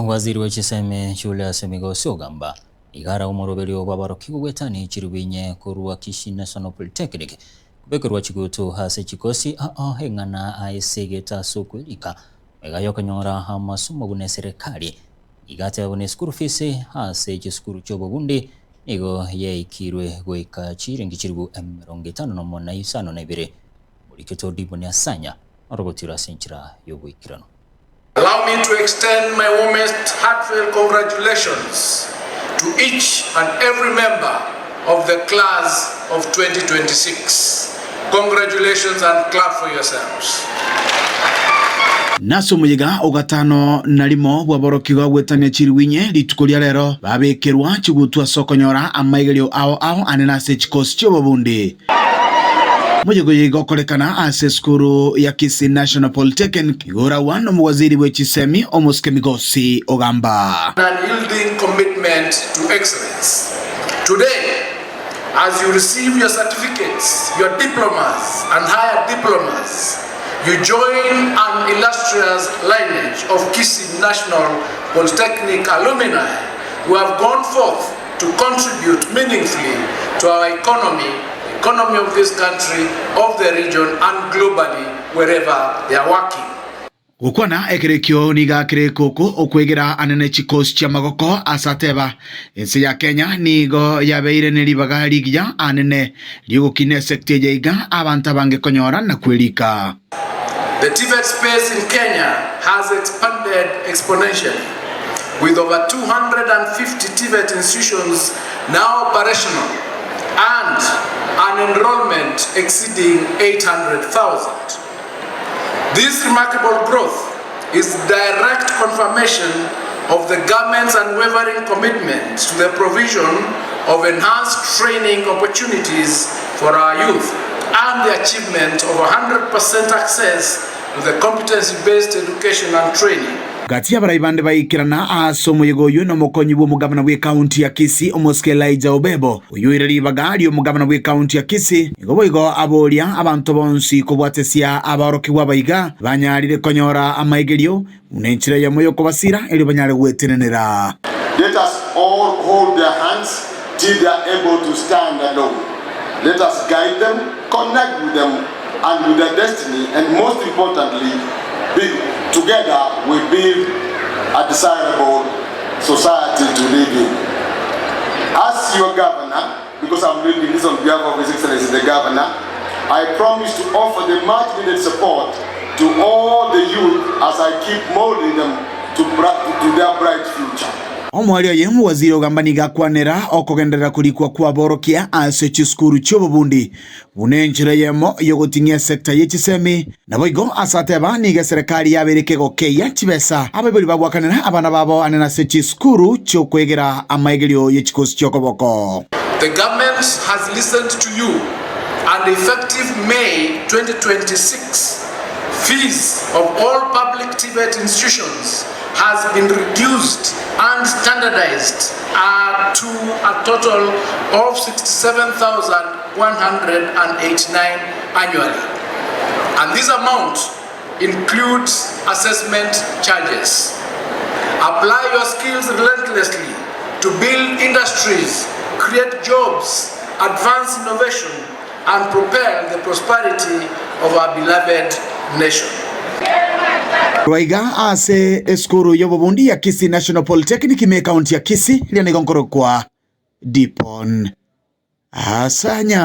Omowaziri bwe chisemi Julius Migosi Ogamba nigo ara omoroberio bw'abarokigwa gwetani chiribu inye korwa Kisii National Polytechnic kobekerwa chigutu ase chikosi ao eng'ana aesegete ase okwerika magega yokonyora amasomo buna eserekari nigo ateba buna eschool fees ase chisukuru chiobobundi nigo yaikirwe goika chiringi chiribu 51 na isano na ibere. Morikete Odiboni Asanya orogotiro ase enchera y'oboikeranu. Allow me to extend my warmest heartfelt congratulations to each and every member of the class of 2026. Congratulations and clap for yourselves. Nase omoyega o gatano na rimo bw'aborokigwa gwetania chirwinye rituko ria rero, babekerwa chigutwa ase okonyora amaigerio ao ao ane nase chikosi chi'obobundi. Omoyega oyo iga okorekana ase esukuru ya Kisii National Polytechnic igo oragwa nomowaziri bwe chisemi omosike Migosi Ogamba. Unyielding commitment to excellence. Today, as you receive your certificates, your diplomas and higher diplomas, you join an illustrious lineage of Kisii National Polytechnic alumni who have gone forth to contribute meaningfully to our economy, economy of this country, of the region and globally wherever they are working. Gokwana ekero ekio nigo akere ekoko okwegera anene chikosi chi'amagoko ase ateba, Ense ya Kenya nigo yabeire ne ribaga rigiya anene ri'ogokina esecta eye iga abanto abange konyora na kwerika. The TVET space in Kenya has expanded exponentially, with over 250 TVET institutions now operational and an enrollment exceeding 800,000. This remarkable growth is direct confirmation of the government's unwavering commitment to the provision of enhanced training opportunities for our youth and the achievement of 100% access to the competency-based education and training. Gati y'abarai bande baikerana ase omoyega oyio nomokonyi bw'omogabana bw'ekaunti ya Kisii omosike Elijah Obebo, oyio oire ribaga ri'omogabana bw'ekaunti ya Kisii, nigo boigo aboria abanto bonsi kobwatesia abaorokigwa abaiga banyarire konyora amaigerio Buna enchera eyemo y'okobasiira, erio banyare gwetenenera. Let us all hold their hands till they are able to stand alone. Let us guide them, connect with them and with their destiny and most importantly, be, together we build a desirable society to live in. As your governor, because I'm reading this on behalf of His Excellency the Governor, I promise to offer the much needed support to all the youth as I keep molding them to, to their bright future. Omoerio oye omowaziri ogamba nigo akwanera okogenderera korikwa kw'aborokia ase chisukuru chi'obobundi buna enchera eyemo y'ogoting'ia esecta ye chisemi. Naboigo ase ateba nigo eserekari yabeire kegokeyia chibesa abaibori bagwakanera abana babo ane nase chisukuru chi'okwegera amaigerio ye chikosi chi'okoboko. The government has listened to you and effective May 2026, fees of all public TVET institutions has been reduced and standardized to a total of 67,189 annually and this amount includes assessment charges. Apply your skills relentlessly to build industries, create jobs, advance innovation and propel the prosperity of our beloved nation. Korwa iga ase esukuru y'obobundi ya Kisii National Polytechnic ime ekaunti ya Kisii, eria nigo nkorokwa Dipon Asanya.